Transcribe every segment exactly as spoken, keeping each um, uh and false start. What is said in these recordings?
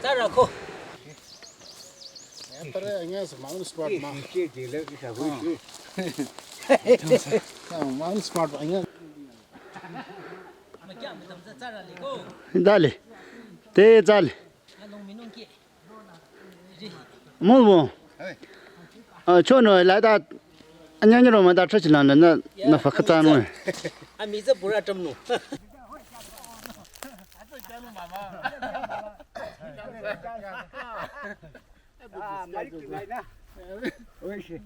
Tara ko. Tara anya sa mountain spot ma. Mountain spot anya. Dale. Te dale. Mulbo. Ah, chono la da. Anyanya ro ma da trachi la na na fakata no. Ami za pura tam no. Ah, mari ki na. Oi shi.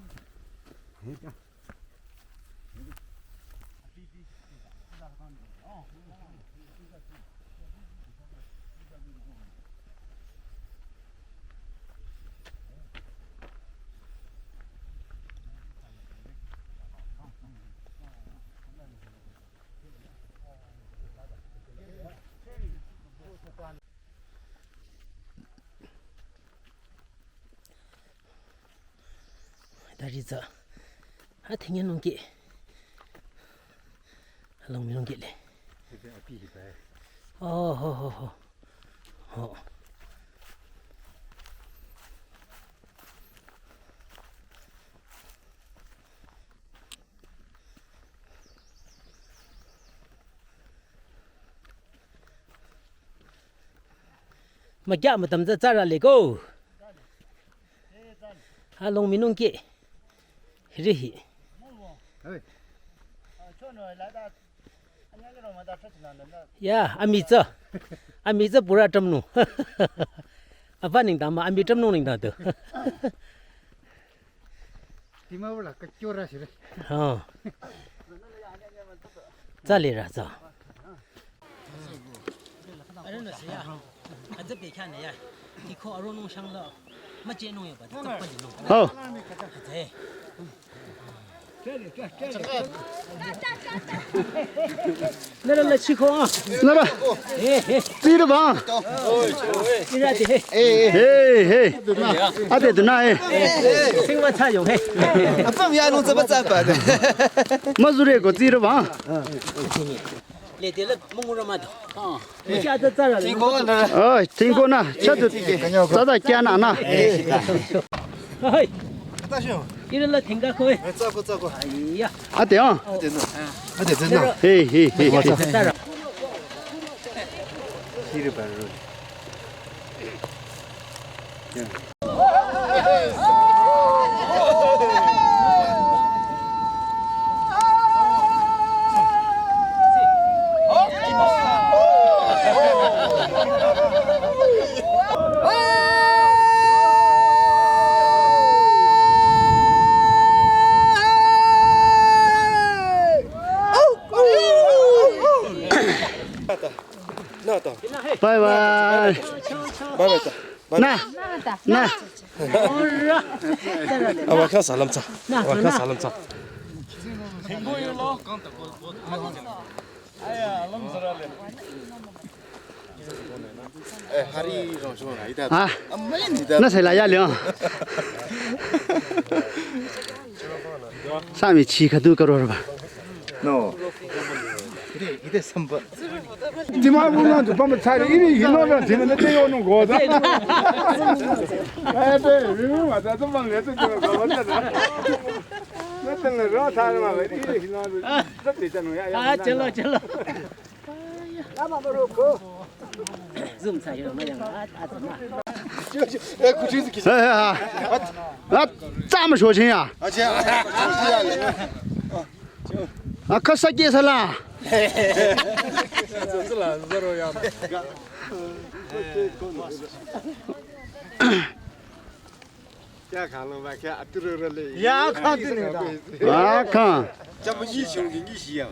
Dari za. Ha, thingye nungke. Along mi nungke le. Oh, ho, ho, ho. Ho. Makya matam za tsara le ko. Along mi nungke. Hiri hi. Ya, ami za. Ami za pura tam nu. Apa ning tama, ami tam nu ning ta tu. Dimapur la ka kyo ra shi re. Ha. Za le ra za. Arun na siya. Aza pe kya ne ya. Ki ko arun nung shang la. Ma che nung ya ba. Za pa ni nung. Oh. Aza. Nara la chiko. Nara. Eh, eh. Tira ba. Ira de, eh. Hey, hey. Ade duna, eh. Singwa cha yong, eh. Apa ya nung zaba zaba de. Mazure ko tira ba. Le de la mungura ma do. Tingko na. Oh, tingko na. Chatu. Tada kya na na. Hai. Ira la tingka ko. Tsako, tsako. Aiya. Ate, ah. Ate no. Ate no. Hey, hey, hey, hey. Siri baru. Bye bye. Bye bye. Na. Na. Awa kha salam cha. Awa kha salam cha. Eh, hari rong shong na ita. Ah. Amai ni da. Na sai la ya le. Sami chi kha du ka ro ba. No. Ide, ide samba. Dimapur la tu pamba chari, ide hino la tina na te yo no go da. Eh, te, mi mu ma ta tu pamba le tu go ba ta. Na te na ro ta ma ba, ide hino la. Ta te ta no ya ya. Ah, chalo, chalo. Zoom sa yo ma yang. Ah, ah, ah. Eh, kuchi ki. Eh, eh, ah. Ah, ta ma sho chin ya. Ah, cha. Ah, kasa ke sala. Kya khalo ba kya aturere le. Ya kha tine da. Ah, kha. Chamo ni shong ni shi ya.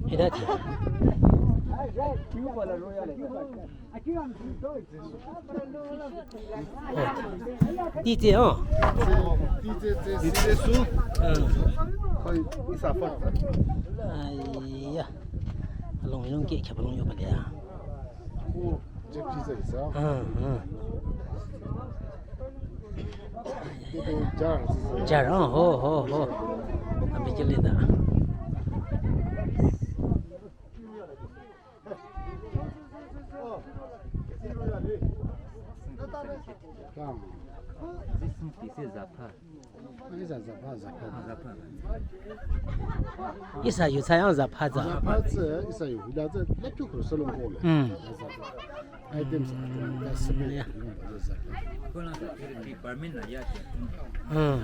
Hidati. Tite, oh. Tite, tite, tite su. Koi, isa fot. Aiya. Along, along ke, kya along yo bale ya. Oh, je pizza isa. Ah, ah. Jar, jar, oh, ho, ho, ho. Abi ke le da. Tamam. Zising tise zapha. Isa zapha, zapha. Zapha. Isa yu tsayang zapha za. Zapha tsü, isa yu hula tsü, la kyu kuru salon kole. Hmm. Items, items, that's the main thing, zapha. Kona sa kiri department na ya. Hmm.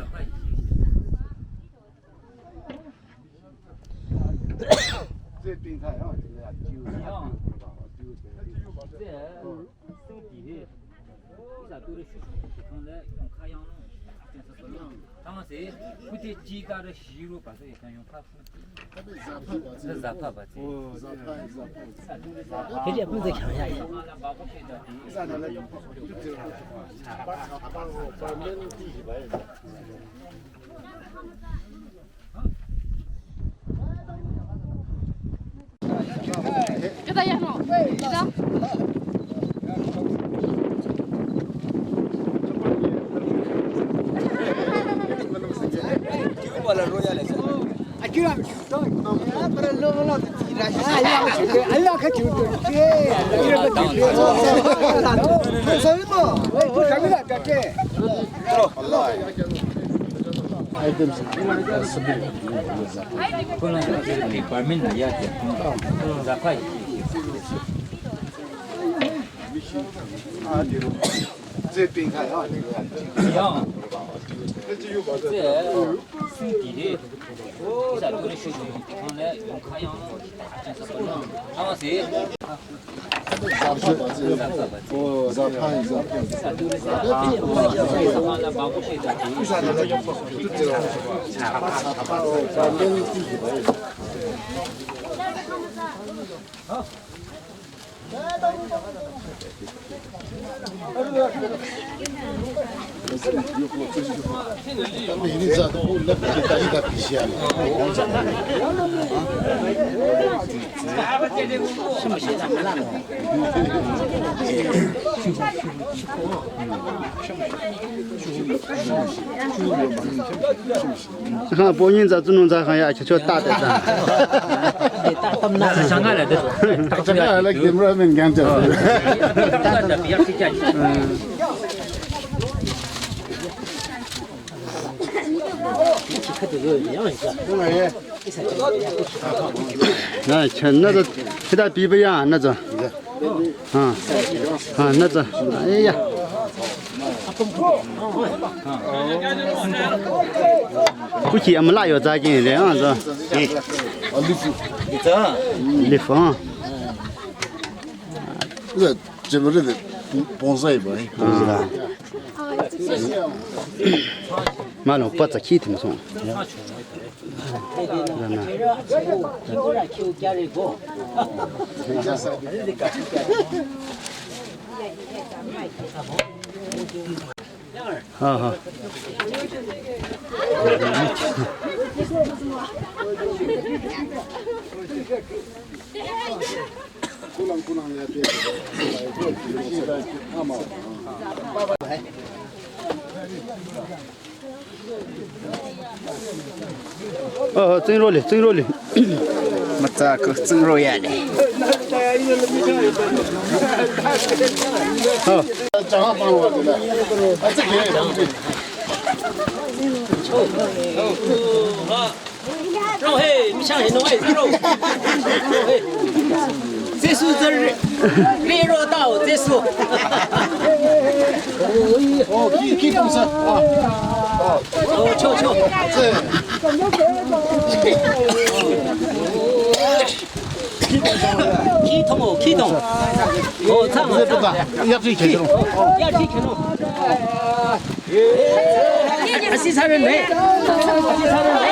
Ha, ponyin za zunung za khang ya, cho ta de za. Shanga la de. Shanga la cameraman gang ja. Na, chen na za, kita bi ba ya, na za. Ha. Ha, na za. Aiya. Kuchi amla yo za kin le, ha, za. Leaf, ha. Bonsai ba, eh. Ah. Malo, pa tsa khi tim song. Ha, ha. Oh, tsing ro le, tsing ro le. Matsa ko tsing ro ya le. Oh. Rong he, mi chang he, nong he, rong. Rong he. Jesu zhe, ri ro dao, Jesu. Oh, ki, ki, dong sa. Oh, cho, cho. Khi thong o, khi thong. O, thang, thang. Yak thi khe no. Yak thi khe no. Asi saren ne. Asi saren ne.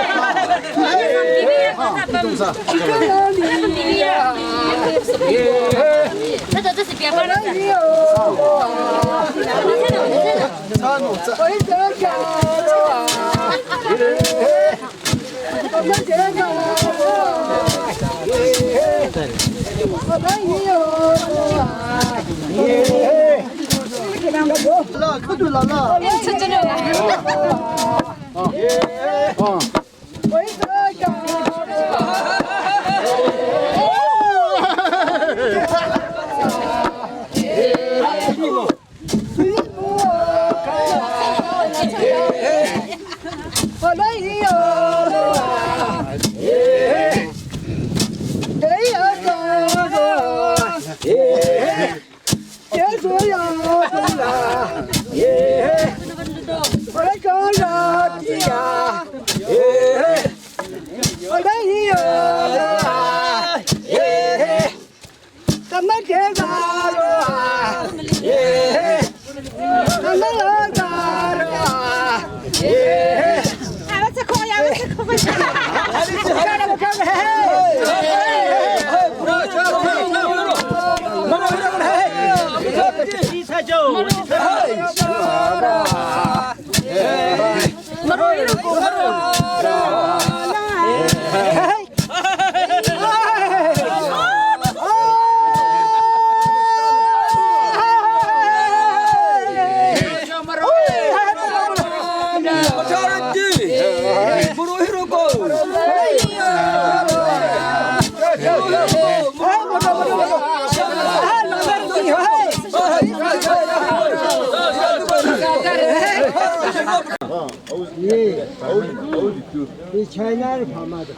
China ri phamada.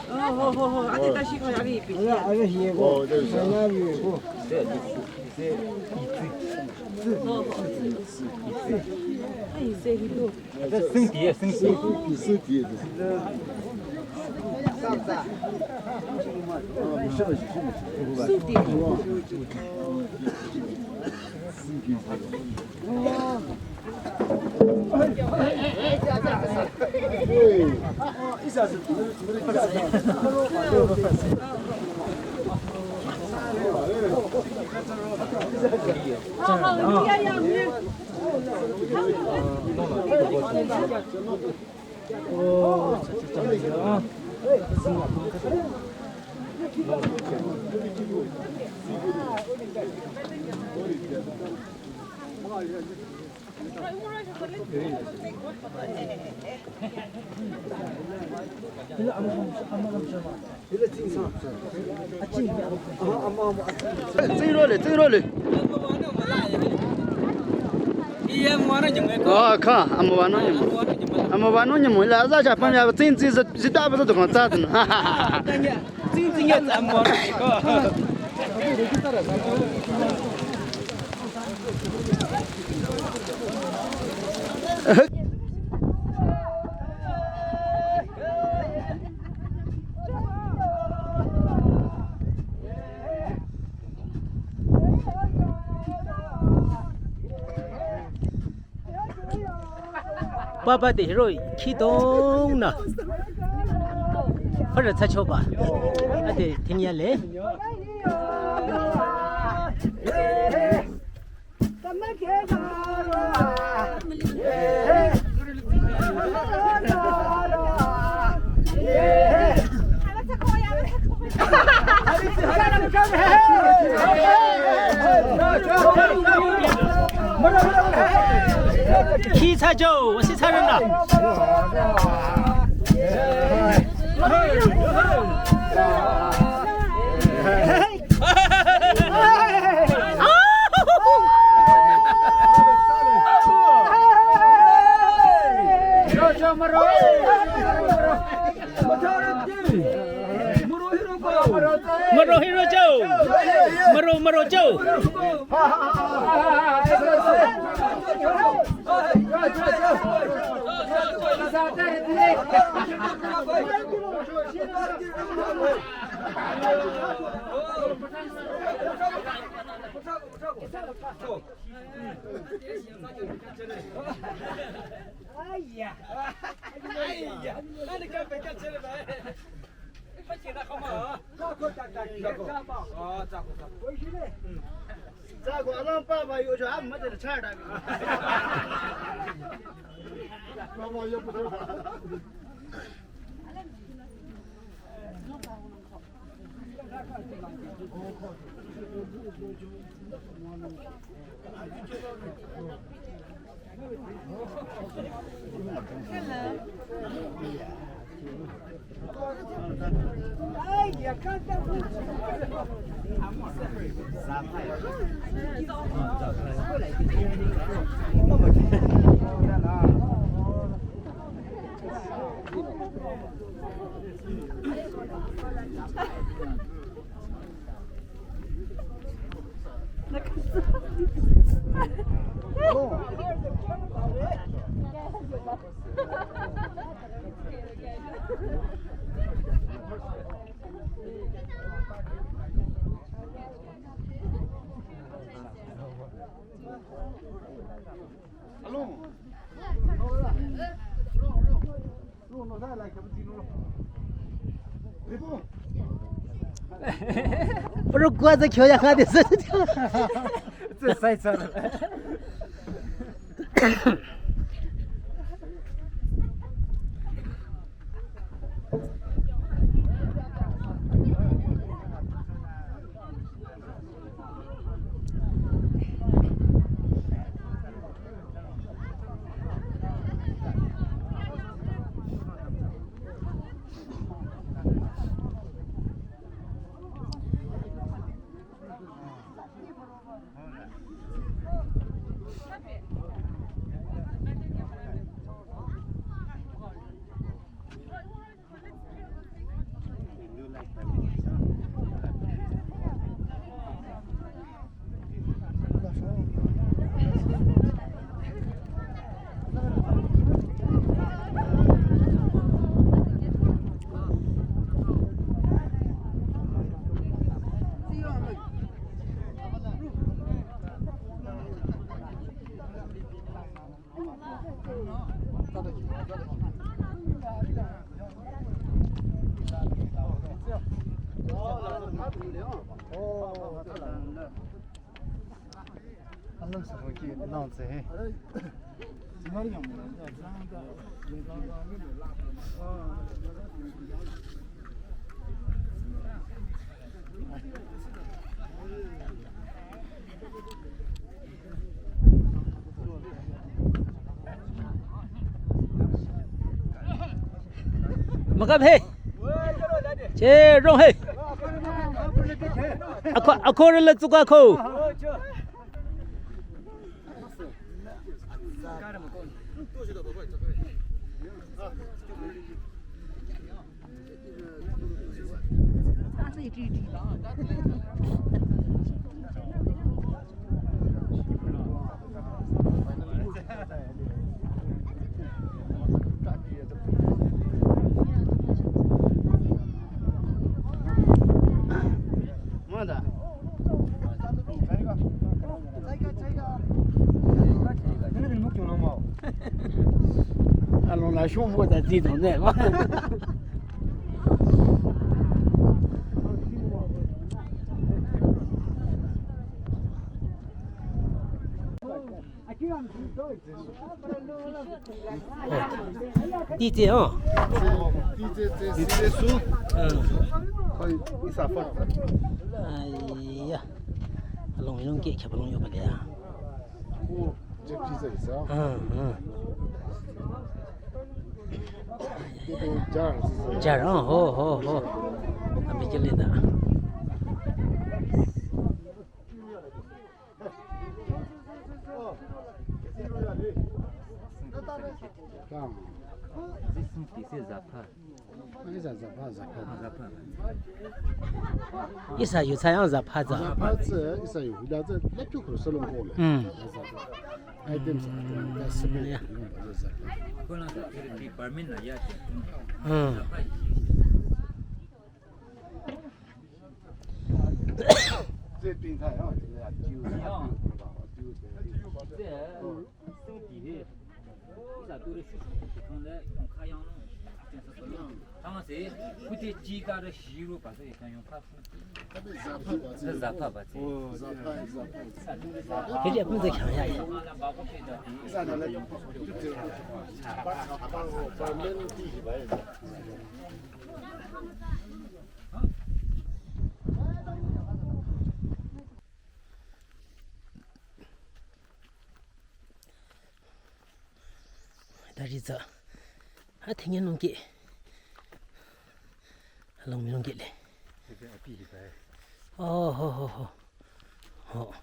Ara, ara hiye ko. China ri ko. Sing diye, sing diye. Sing diye. Tsing role, tsing role. Ah, kha, amüwanung nyümong. Amüwanung nyümong. La za cha pam ya tsing tsing zi, zi ta ba zi dong za zun. Tsing tsing ya tsing amüwanung. Papa te hero khidong na. Fara tsa choba. Ate thinya le. Khi tsa jo, wasi tsa randa. Maro hero jo. Maro, maro jo. Puro kuwa za kyo ya kha de. Tsü sai tsü. Makap he. Che rong he. Ako, ako rela tsuka ko. Along la shong fu da zi dong ne. Tite, oh. Tite, tite, tite su. Hmm. Koi, isa fat. Aiya. Along, along ke, ke along yo ba ya. Hmm, hmm. Jar, oh, ho, ho, ho. Abi ke le da. Tamam. Isa zapha, zapha. Isa yu tsü yang zapha tsü. Zapha tsü, isa yu hila tsü, la kyu kuru salon ko le. Hmm. Items, items, that's the main thing, zapha. Hmm. Tari tsü. Ha thenye nungki. Along mi nungki le. Oh, ho, ho, ho. Ho.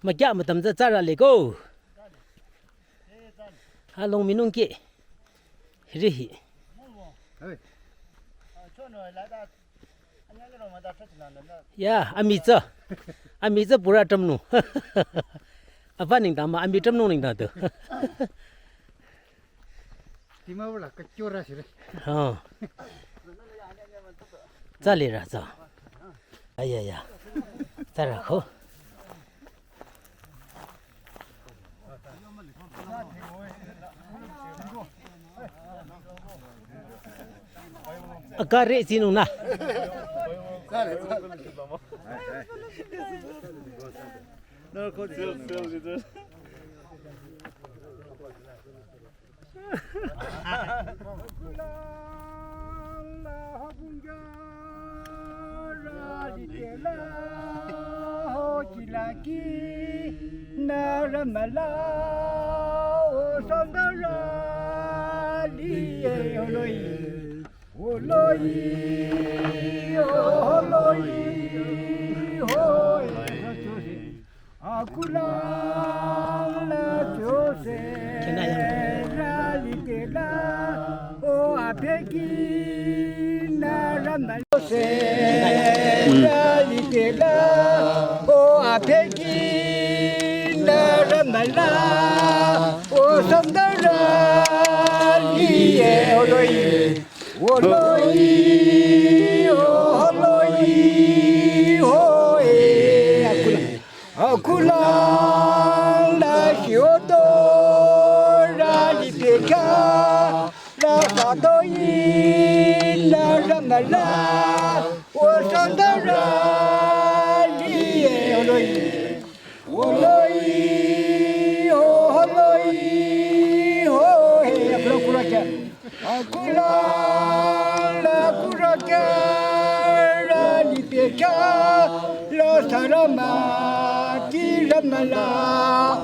Makya matam tsü tsara le ko. Along mi nungki. Hiri hi. Ya, ami tsü. Ami tsü pura tramnung. Apa nengdang ma, ami tramnung nengdang tu. Dimapur la kakyora sire. Ha. Tsale ra tsü. Aya ya. Tsara ko. Akare sinung na. Akula la jose ralitela o apeki na ramala jose ralitela o apeki na ramala o sandara liye oloi. Oloi, oloi, hoe. Akula. Akula la shioto raliteka la satoi la ramala. O sandara liye oloi. Oloi, oloi, hoe. Akula kuracha. Akula la kuracha la lipeka la sarama ki ramala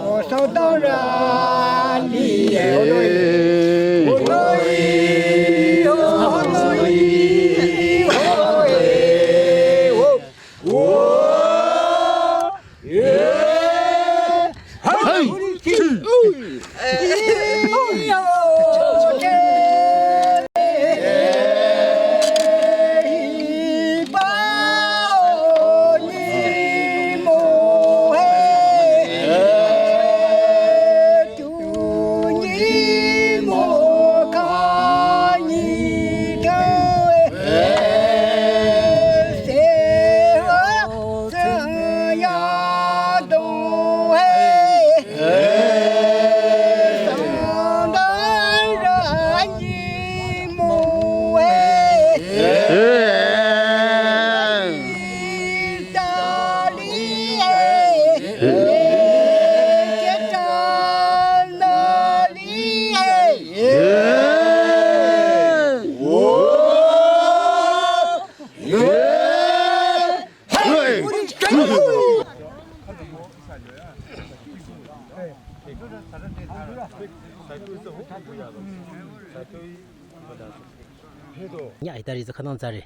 o saudara li oloi. Oloi, oloi, hoe. Nya itari tsü khanang tsare.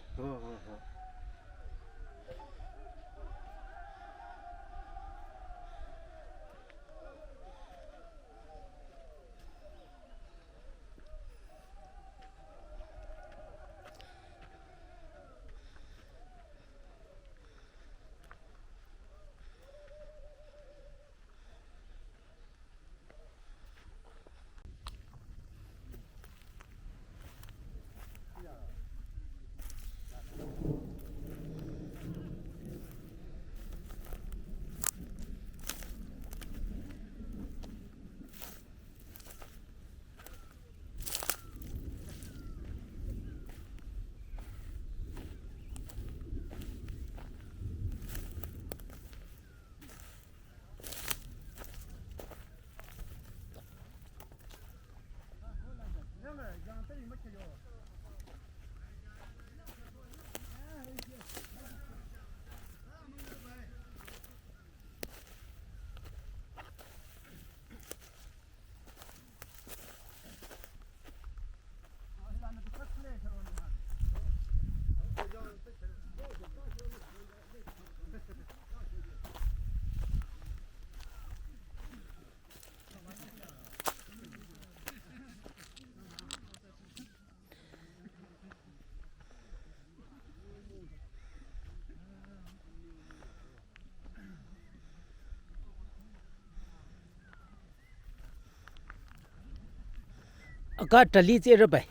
Aka tali tsere bai.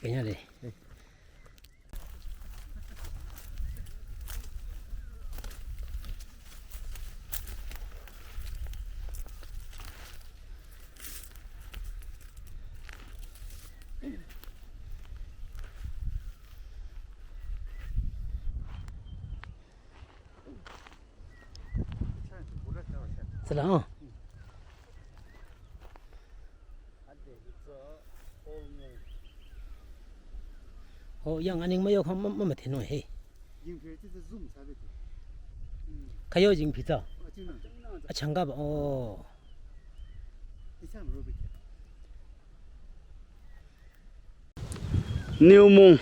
Kanya le. Tsüla, oh. Oh, yang aning mayo kha ma, ma, ma thenung he. Khayo jingphi tsü. Achanga ba, oh. New Mung.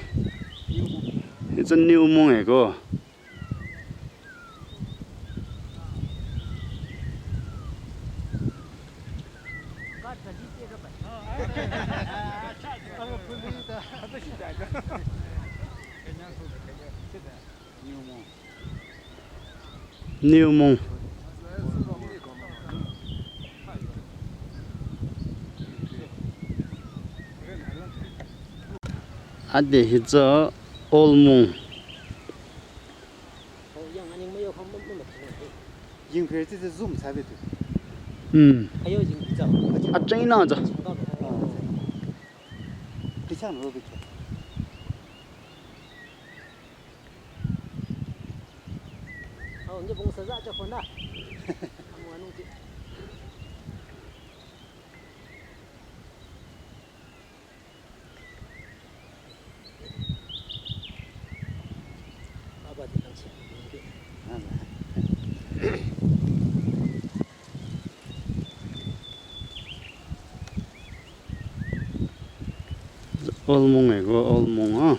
It's a New Mung eko. New Mung. Ade hi tsü Old Mung. Hmm. A China tsü. Old Mung eko, Old Mung, ah.